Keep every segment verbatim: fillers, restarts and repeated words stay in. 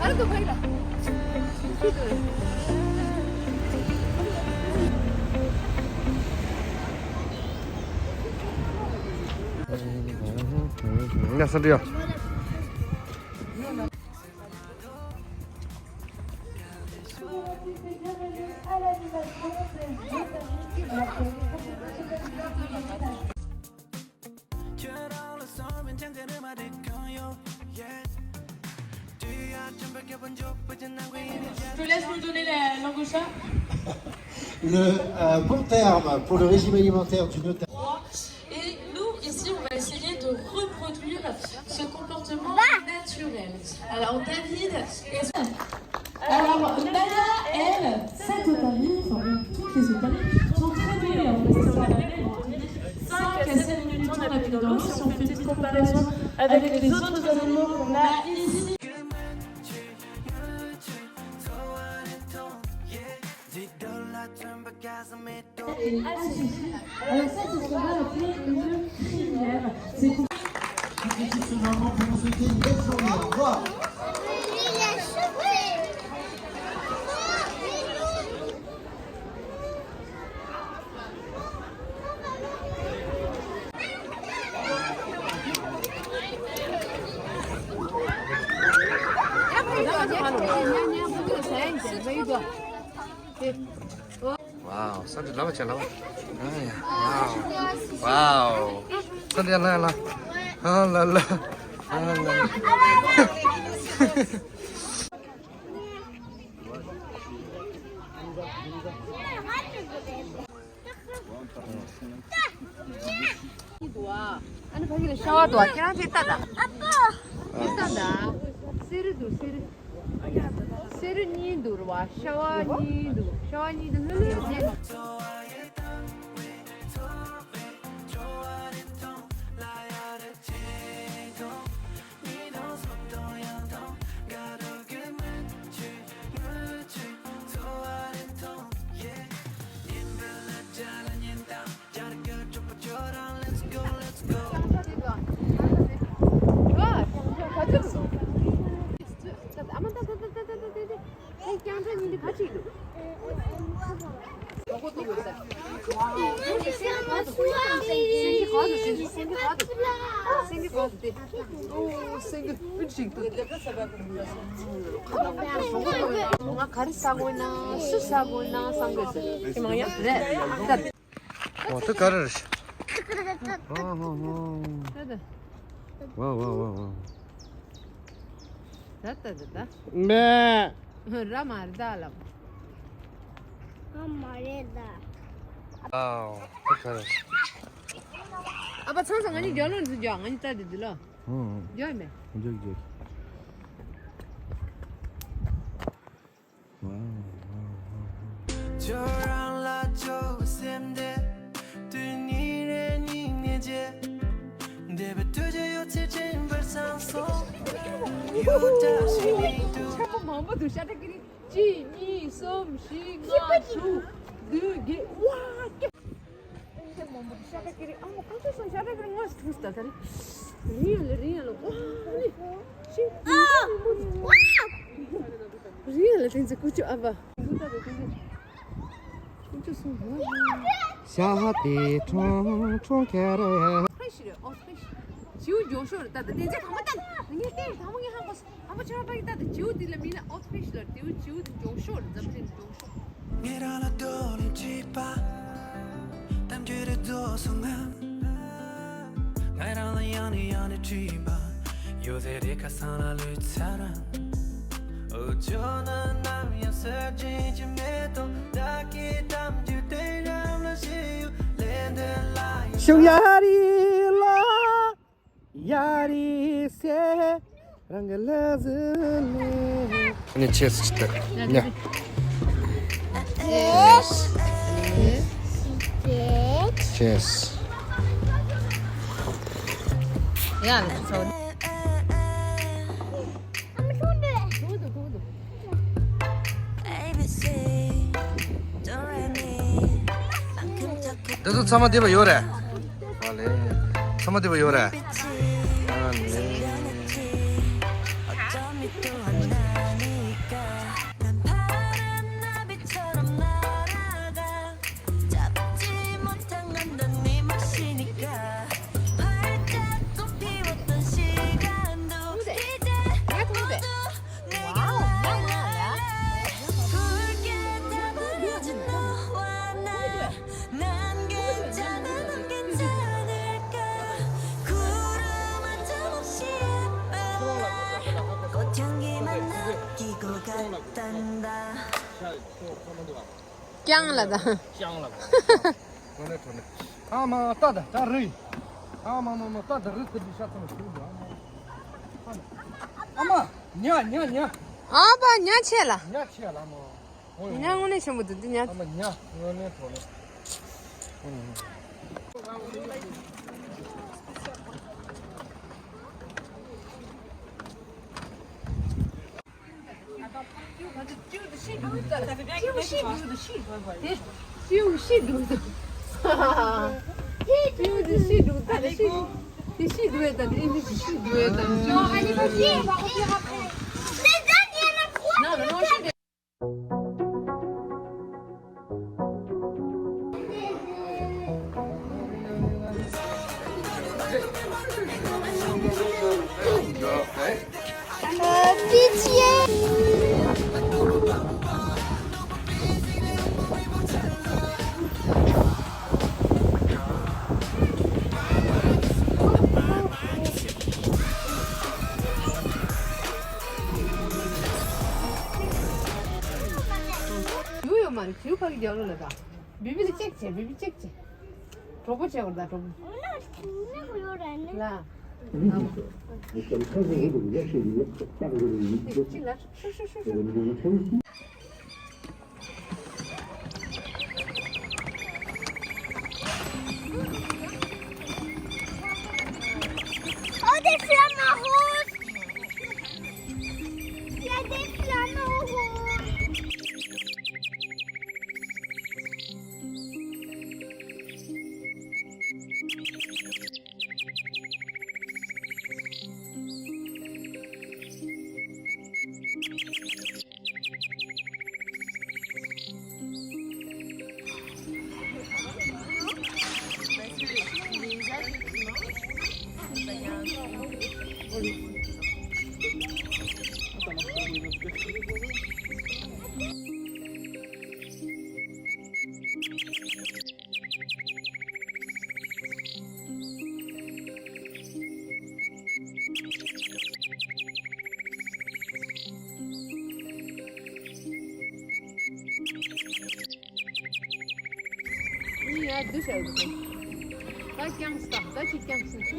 ང་ས་འདྲི་ཡ། Je te laisse nous donner la langue au chat. Le, euh, bon terme pour le régime alimentaire d'une otage. Et nous, ici, on va essayer de reproduire ce comportement naturel. Alors, David, est-ce Alors, Naya, elle, cette otarie, enfin, même toutes les otaries, sont très douées en fait. Ça va même cinq à sept minutes de temps à pied dans l'eau. Si on fait une petite comparaison avec les autres animaux qu'on a ici. Et assujettie. Alors ça, ce sera après une prière. C'est pour... Je profite de ce moment pour vous souhaiter une belle journée. Au revoir. Wow, ས་འདི་ལ་བ་ཆ་ལ་བ། ཨ་ཡ། Wow. Wow. ས་འདི་ལ་ལ། ཨ་ལ་ལ། ཨ་ལ་ལ། ཨ་ནི་ཕ་གི་ལ་ཤ་བ་འདུག་ཨ། ཁྱེད་རང་ཅིག་ལྟ་ད། ཨ་ལྟ་ད། གསེར་འདུག་གསེར། གསེར་གཉིས་འདུག་ར་བ། ཤ་བ་གཉིས་འདུག་ཤ་བ་གཉིས་འདུག་ལྷོད་ལྷོད་བྱས། ང་ག་རེ་ཟ་དགོས་ན། སུ་ཟ་དགོས་ན་བསམ་དགོས་ཟེར། ཁྱེད་མང་ཡ་རེད། ད། ཨོ་ད་ག་རེ་རེད། ཨོ་ཧོ་ཧོ། ད་ད། ཝ་ཝ་ཝ་ཝ། ད་ད་ད་ད། མེ། ར་མ་རེད་ད་ལབ། ཨ་མ་རེད་ད། ཨའོ་ད་ག་རེ་རེད། ཨ་ཕ་ཚང་ས་ང་གཉིས་རྒྱབ་ལོགས་འཛུལ་རྒྱག་ང་གཉིས་ལྟ་དེ་འདི་ལ། ཧུང་། རྒྱག་མེད། རྒྱག་རྒྱག་ཁྱོད་རང་ལ་ཅོག་སེམས་དེ་དུས་ཉིན་རེ་ཉིན་ངེས་བྱེད། འདས་པའི་དུས་ཀྱི་ཡོད་ཚད་དྲན་པར་བསམ་སོང་། ཡོད་བཀྲ་ཤིས་མིང་དུ། ཆག་པ་མང་པོ་འདུག་ཤ་ཁྲག་ཀི་རི། གཅིག་གཉིས། གསུམ། བཞི། ལྔ། དྲུག་བདུན། བརྒྱད། ཝ། ཀྱ། ཤ་མང་པོ་འདུག་ཤ་ཁྲག་ཀི་རི། ཨ་མ་ཁོང་ཚོ་སོང་ཤ་ཁྲག་ཀི་རི་ངོ་ཐུག་སྟ་ད་རེད། རིང་ལ་རིང་ལ། ཝ་ནི། ཤིང་། རིང་ལ་དེ་ཚོ་ཀུ་ཅོ་ཨ་བ། ཀུ་ཅོ་སོང་། ཤ་ཧ་དེ་ཁྲོང་ཁྲོང་ཁ་རེ། ཕེ་ཤི་རེད། ཨོ་ཕེ་ཤི། བྱིའུ་མགྱོགས་ཤོས་རེད། ད་ད་དེ་ཚོ་དང་པོ་ད་ངས་བལྟས། དང་པོ་ངས་ཧ་གོ་སོང་། དང་པོ་ཆར་པ་ཡི་ད་ད་བྱིའུ་དེ་ལ་མིན་ན་ཨོ་ཕེ་ཤི་ལ། དེའུ་བྱིའུ་དེ་མགྱོགས་ཤོས་རེད། འཛམ་གླིང་མགྱོགས་ཤོས། ངེད་རང་ལ་རྡོ་ལིང་གཅིག་པ། གཏམ་རྒྱུད་རེ་རྫོགས་སོང་ང་། ང་རང་ལ་ཡང་ནས་ཡང་ནས་དྲིས་པ། ཡོད་ཚད་རེ་ཁ་སང་ལ་ལུས་ཚར། འུ་ཅོ་ནི་ནམ་ཡང་གསོད་བྱེད་ཀྱི་མེ་ཏོག་བདག་གི་གཏམ་རྒྱུད་དེ་རང་ལ་ཞེས་ཡོད་ལས་འདི་ལ་ཡང་ཤུགས་ཡ་རི་ལ། ཡ་རི་སེ་རང་གི་ལ་ཟི་ལེ། ཨ་ནི་ཆེས་སི་ཏེ་ཉ། ཆེས། ཆེས། ཡ་ལེ་སོ། འདི་ཚོ་ཚང་མ་བསྡད་པ་ཡོད་རེད། ཨ་ལེ། ཚང་མ་བསྡད་པ་ཡོད་རེད། ཨ་ལེ། རྐྱང་ལ་ད། རྐྱང་ལ། ཨ་མ་ཏ་ད་ད་རི། ཨ་མ་མ་མ་ཏ་ད་རི་ཏི་ཤ་ཚ་ན་ཁུ་ད། ཨ་མ་ཉ་ཉ་ཉ། ཨ་པ་ཉ་ཆེ་ལ། ཉ་ཆེ་ལ་མོ། ཉ་དངོས་གནས་ཆེན་པོ་འདུག་འདི་ཉ། ཨ་མ་ཉ་དངོས་གནས་ཐོག་ནས། ཡོད་ཡོད་མ་རེད། བྱིའུ་ཕ་གི་རྒྱབ་ལོགས་ལ་ད། བི་བི་ལ་ཅེག་བྱེད། བི་བི་ཅེག་བྱེད། གྲོགས་པོ་བྱེད་དགོས་ད་གྲོགས་པོ། ལ། ཅི་ལ་ཧྲུ་ཧྲུ་ཧྲུ་ཧྲུ། Oh, des flamants roses! Il y a des flamants roses! ཡ་འདི་བྱ་འདུག་ད་རྐྱང་ས་ད་ཅིག་རྐྱང་ས་ཆུ།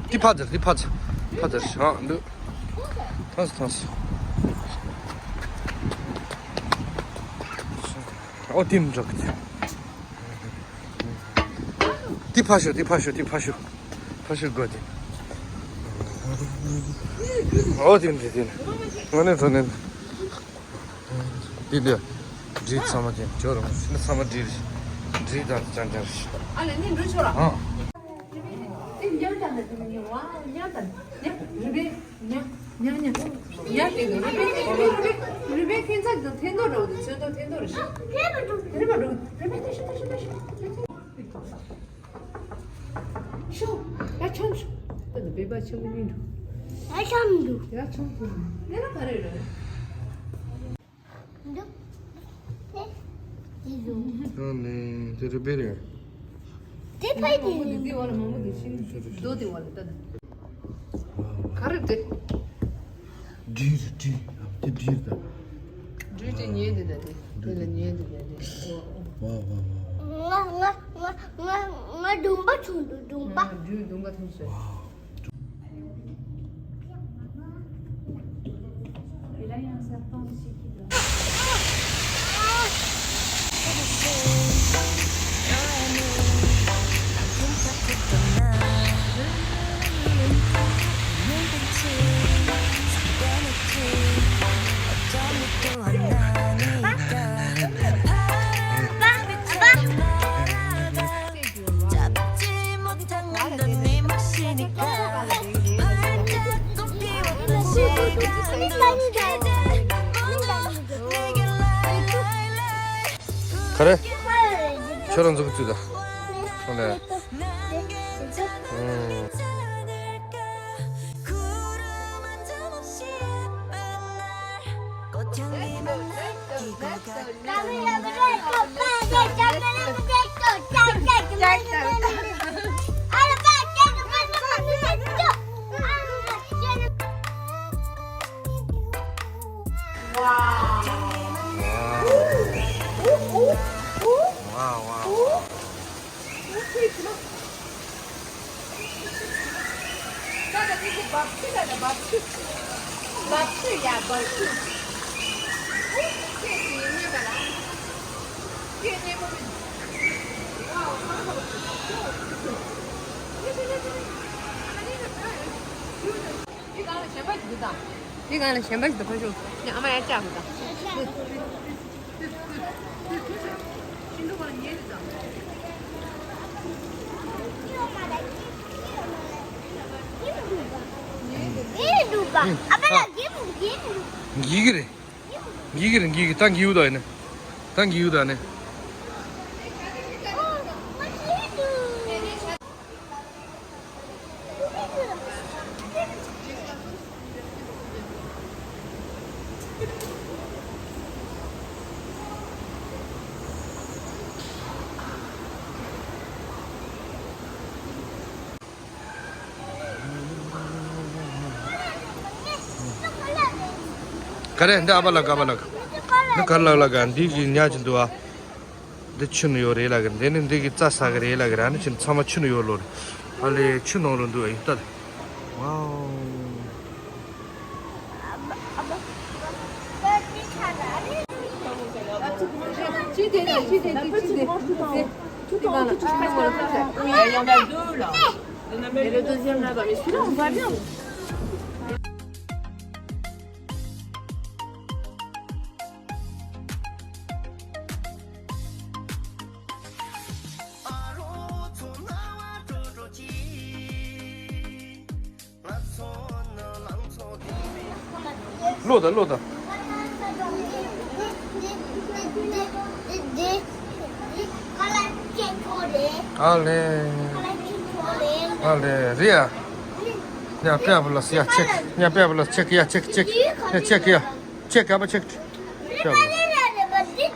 འདི་ཕར་ཟེར། འདི་ཕར་ཟེར། ཕར་ཟེར། ཨ་འདུག་ཐང་སོང་། ཐང་སོང་། ཨོ་དེ་འདྲ་གི། འདི་ཕར་ཞོག་འདི་ཕར་ཞོག་འདི་ཕར་ཞོག་ཕར་ཞོག་དགོས་དེ། ཨོ་དེ་འདྲ་དེ་ནི། ང་ནི་ཐོན་ནི། འདི་འདི། འབྲི་ཚང་མ་ཅན་ཇོ་རང་ཤི་ན་ཚང་མ་འབྲི་རེད། འབྲི་དང་ཅང་ཅང་རེད། ཨ་ལས་ནི་འབྲི་ཆོག་ར། ཨ། དེ་ཉག་ཀྱང་ན་དེ་ནི་ཉོ་བ་ཉག་དང་ཉག་རུས་པའི་ཉག་ཉག་ཉག་ཉག་དེ་ནི་རུས་པའི་རུས་པའི་རུས་པའི་ཁྱད་མཚར་དང་ཐན་ཐོག་འདྲ་བོ་དེ་ཚོན་ཐོག་ཐན་ཐོག་རེད་ཤི། དེ་རེད་མ་འགྲོ་རུས་པའི་ཐན་ཤི་ཐན་ཤི་ཐན་ཤི། ཤོ། ཡ་ཆང་ཤོ། ད་ནི་བེ་བ་ཆང་མི་འདུག་ཡ་ཆང་མི་འདུག་ཡ་ཆང་མི་འདུག་ནི་ར་ག་རེ་རེད། འདུག་དེ་འདུག་ཡང་ནི་དེ་རུ་བེ་རེད། དེ་ཕ་དེ་མང་པོ་དེ་དེ་བ་ལ་མང་པོ་དེ་ཤིང་རྡོ་དེ་བ་ལ་ལྟ་ན། ག་རེ་དེ། སྦྲུལ་རེད་སྦྲུལ། དེ་སྦྲུལ་རེད་ད། སྦྲུལ་དེ་ཉལ་དེ་ད་དེ། དེ་ལ་ཉལ་དེ་ད་དེ། ཨོ་ཨོ། ང་ང་ང་ང་ང་ང་སྡོང་པོ་མཐོང་འདུག་སྡོང་པོ། ཨ། སྦྲུལ་སྡོང་པོ་མཐོང་སོང་། Et là, il y a un serpent aussi qui dort. ག་རེ། ཁྱོད་རང་ཚོ་གི་བཙུད་ད། ཁྱོད་ལ། ཨུམ། Wow, wow, wow. འདི་སྒང་ལ་གཞན་པ་ཞིག་འདུག་ད། འདི་སྒང་ལ་གཞན་པ་ཞིག་འདུག་ཕ་ཤོག་ངས་ཨ་མ་ཡར་བཅག་དགོས་ད། ཤིང་སྡོང་ལ་ཉལ་འདུག་ད། ཉལ་འདུག་ཨ་ཕ་ལ་འགྱིག་གི་རེད། འགྱིག་གི་རེད་འགྱིག་གི་ད་འགྱིག་ད་ཡིན་ན། ད་འགྱིག་ད་ནི། ག་རེ་འདི་ཨ་པ་ལགས་ཨ་པ་ལགས། འདི་ག་རེ་ལགས་ལགས་ག་འདི་གི་ཉག་ཅིག་འདུག་ཨ། འདི་ཆུ་ནང་ཡོད་རེད་ལབ་གི་འདི་ནི་འདི་གི་རྩྭ་ཟ་གི་རེད་ལབ་གི་ར་ནི་ཆུ་ཚང་མ་ཆུ་ནང་ཡོད་ལོ་རེད། ཨ་ལེ་ཆུ་ནང་ལོ་འདུག་ཨ་ཡིན་ལྟ། ཝའོ། Il y en a deux là. Et le deuxième là-bas. Mais celui-là, on voit bien. ལོ་ད་ལོ་ད། ཨ་ལེ། ཨ་ལེ་རེད་ཨ། ཡ་པེ་ཨ་བུ་ལ་སི་ཡ་ཆེག་ཡ་པེ་ཨ་བུ་ལ་སི་ཆེག་ཡ་ཆེག་ཆེག་ཡ་ཆེག་ཡ་ཆེག་ག་པ་ཆེག་པེ་ཨ་བུ་ལ་སི།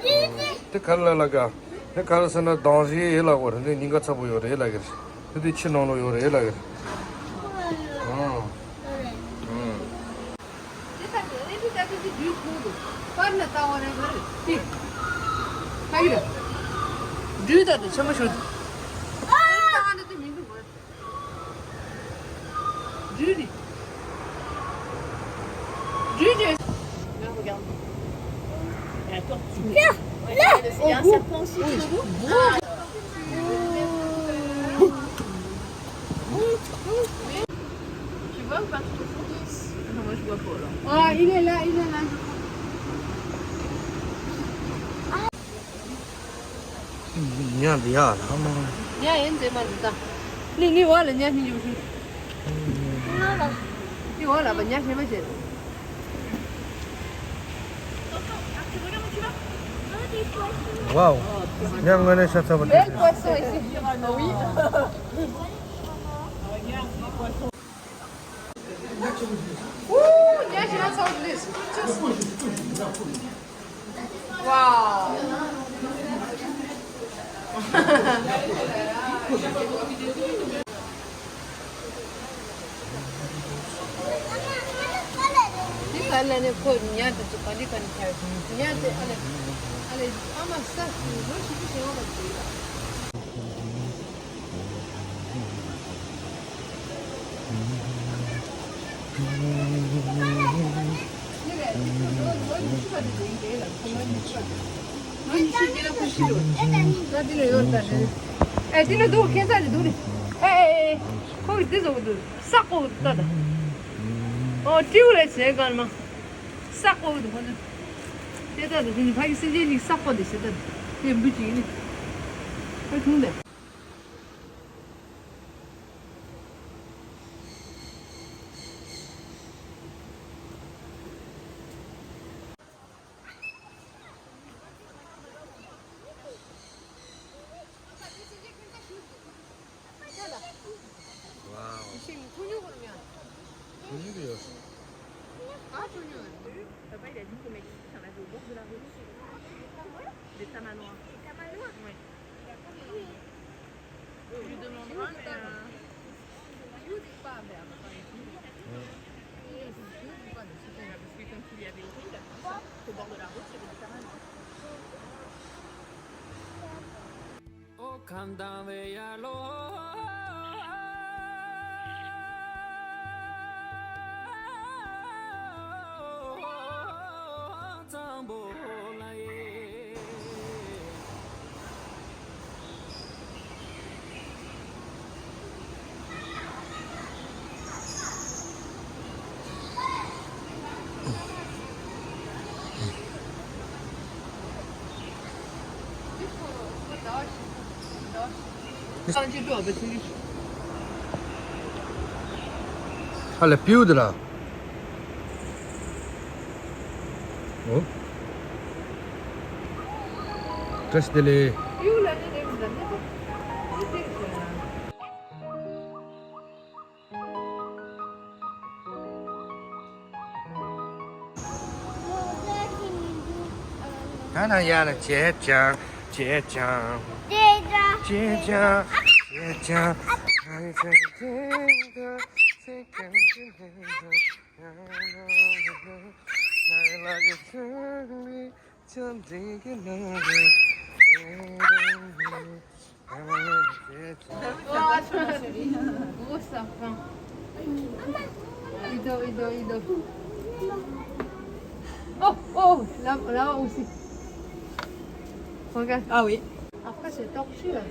དེ་ག་རེ་ལ་ལ་ག་དེ་ག་རེ་ཟེར་ན་དང་རི་ཡེ་ལ་གོ་རེ་འདི་ཉིན་ག་ཚ་པོ་ཡོད་རེད་ལ་གི་རེད། དེ་དེ་ཕྱི་ནང་ལོ་ཡོད་རེད་ལ་གི་རེད། ཨང་། ཨང་། དེ་ལྟ་དེ་རེད་དེ་ལྟ་དེ་དེ་དུས་ཁོང་དུ་པར་ན་ལྟ་བ་རེད་ག་རེད་དེ། ཕ་གི་རེད། དུས་ལྟ་དེ་ཆེན་པོ་ཤོད་དེ། ལྟ་བ་ན་དེ་མི་འདུག་གོ། Judy. Judy. Là, regarde. Et attends, tu... Là, là. Regarde, il y a un serpent aussi, tu le vois ? Tu vois ou pas ? Non, moi, je vois pas, là. Ah, il est là, il est là, je crois. ཉ་འདི་ཡག་ལ་མ། ཉ་ཡིན་ཟེར་མ་འདི་ད། ནི་ནི་བ་ལ་ཉ་ཤིང་ཡོད་ཤིང་། ནི་བ་ལ་བ་ཉ་ཤིང་མ་བྱེད། Wow. ཉ་དངོས་གནས་ཤ་ཚ་པོ་དེ། Belle poisson ici. Oui. Ooh, yeah, she has all this. Just. Wow. འདི་ག་ལ་ནི་ཁོ་ཉ་དེ་ཚོ་ག་འདི་ག་ནི་ཁྱེར་ཉ་དེ་ཨ་ལེ་ཨ་ལེ་ཨ་མ་ས་ལོ་ཞིག་ཏུ་ཞེན་པ་བྱེད་ལ། ཨེ་འདི་ནི་འདུག་ཁྱེད་ཚ་ནི་འདུག་ནི། ཨེ་ཨེ་ཨེ་ཁོ་གི་འདི་བཟོ་གི་འདུག་ས་ཀོ་ད་ད། ཨོ་ཏིའུ་རེད་ཟེར་གར་མ། ས་ཀོ་གི་འདུག་ཁོ་ཚོ། དེ་ལྟར་དུ་དེ་ནི་ཕ་གི་སེམས་ཅན་གཉིས་ས་ཀོ་དེ་ཞེ་ལྟར་དེ་འབུ་ཅིག་ཡིན་ནི། ཁོས་ཐུང་དེ། Wow. Ici, une cognure ou le mien ? Cognure, oui. Ah, cognure. Papa, il a dit qu'au Mexique, il y en avait au bord de la route. Des tamanois. Des tamanois ? Oui. Je lui demanderai, mais, euh, parce que comme tu lui avais dit, il a dit ça, qu'au bord de la route, il y avait des tamanois. ཨ་ལ་པིའུ་དེ་ལ། ཨོ། བཀྲ་ཤིས་བདེ་ལེགས། ད་ན་ཡ་ལ་བྱས་ཀྱང་བྱས་ཀྱང་བྱས་ཀྱང་བྱས་ཀྱང་བྱས་ཀྱང་Oh, oh, là, là aussi. Regarde. Ah oui. Après, c'est tortue, là.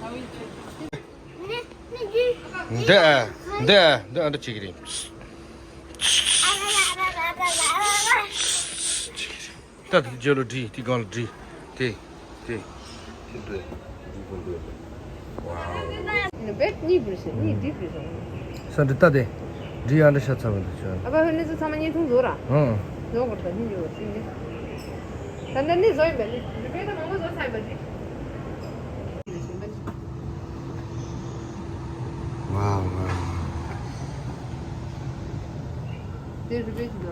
Ah oui. འདི་ཨ། འདི་ཨ། འདི་ཨ་འདྲ་བྱེད་ཀྱི་རེད། ད་དེ་རྗེས་ལ་བྲིས། དེ་སྒང་ལ་བྲིས། དེ། དེ། དེ་འདྲ། དེ་འདྲ། ཝའོ། ས་འདི་ལྟ་དེ། འདི་ཨ་འདྲ་ཤ་ཚ་བ་འདུག་ཅོ། ཨ་ཕ་ཧོ་ནི་ཚོ་ཚང་མ་བརྙན་ཐུང་བཟོ་ར། ཧང་། བཟོ་དགོས་ད་ཧིན་ཡོད་སྲིད་ནི། ད་ནི་ནི་བཟོ་ཡིན་པས་ནི། རི་པེ་ད་མང་པོ་བཟོ་ཚར་ཡིན་པ་ཅི། ཝའོ་ཝའོ། དེ་རི་པེ་ཅི་ད།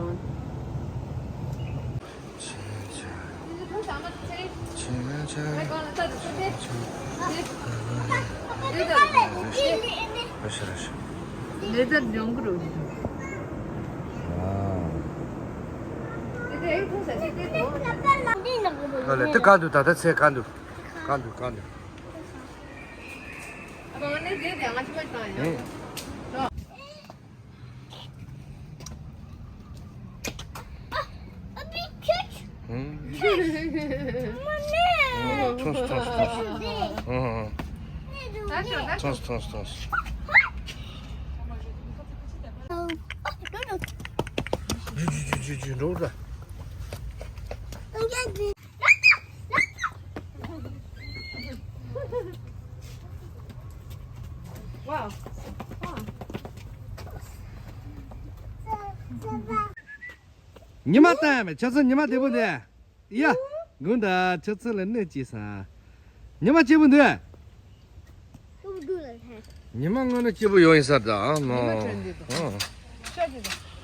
ཨ་ལས་དེ་གང་འདུག་ད་ལྟ་ཚེ་གང་འདུག་གང་འདུག་གང་འདུག་ཐོངས་ཐོངས་ཐོངས། ཐོངས་ཐོངས་ཐོངས། ཇུ་ཇུ་ཇུ་ཇུ་འགྲོ་ར། Wow. ཉི་མ་བལྟས་མེད། ཁྱོད་ཚོ་ཉི་མ་བདེ་པོ་འདུག་ཡ། དགུན་ད་ཁྱོད་ཚོ་ལ་གནོད་སྐྱེལ་ས། ཉི་མ་སྐྱིད་པོ་འདུག་སྐྱིད་པོ་འདུག་ལ་ཐལ། ཉི་མ་སྔོན་ན་སྐྱིད་པོ་ཡོང་ཡིན་ས་ད་མོ། ཉི་མ་དྲན་འདུག་ཨ། ཤ་ཅིག་ད།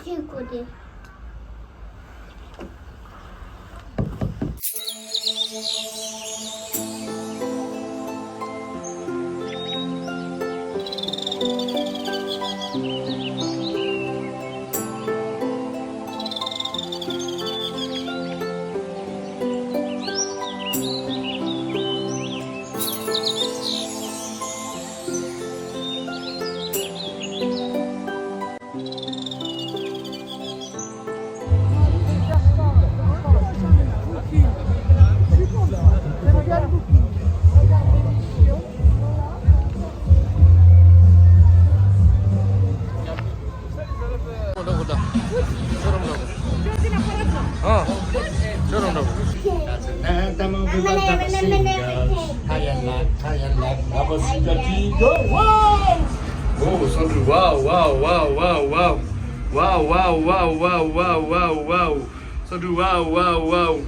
ཁྱི་ཁོ་དེ། Wow, wow, wow, wow, wow, wow. Wow, wow, wow, wow, wow, wow, wow. So do wow, wow, wow.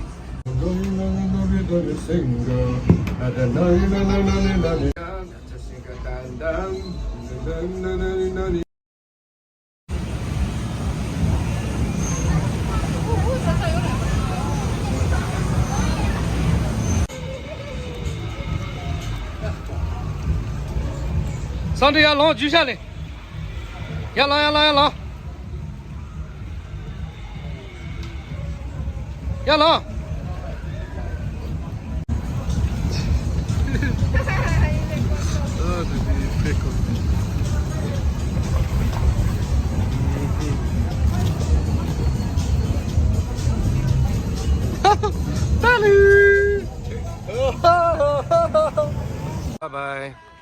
སང་དྲི་ཡར་ལོངས་རྒྱུ་ཤ་ལེ། ཡར་ལོངས། ཡར་ལོངས། ཡར་ལོངས། ཡར་ལོངས། ཏཱ་ལི། Bye bye.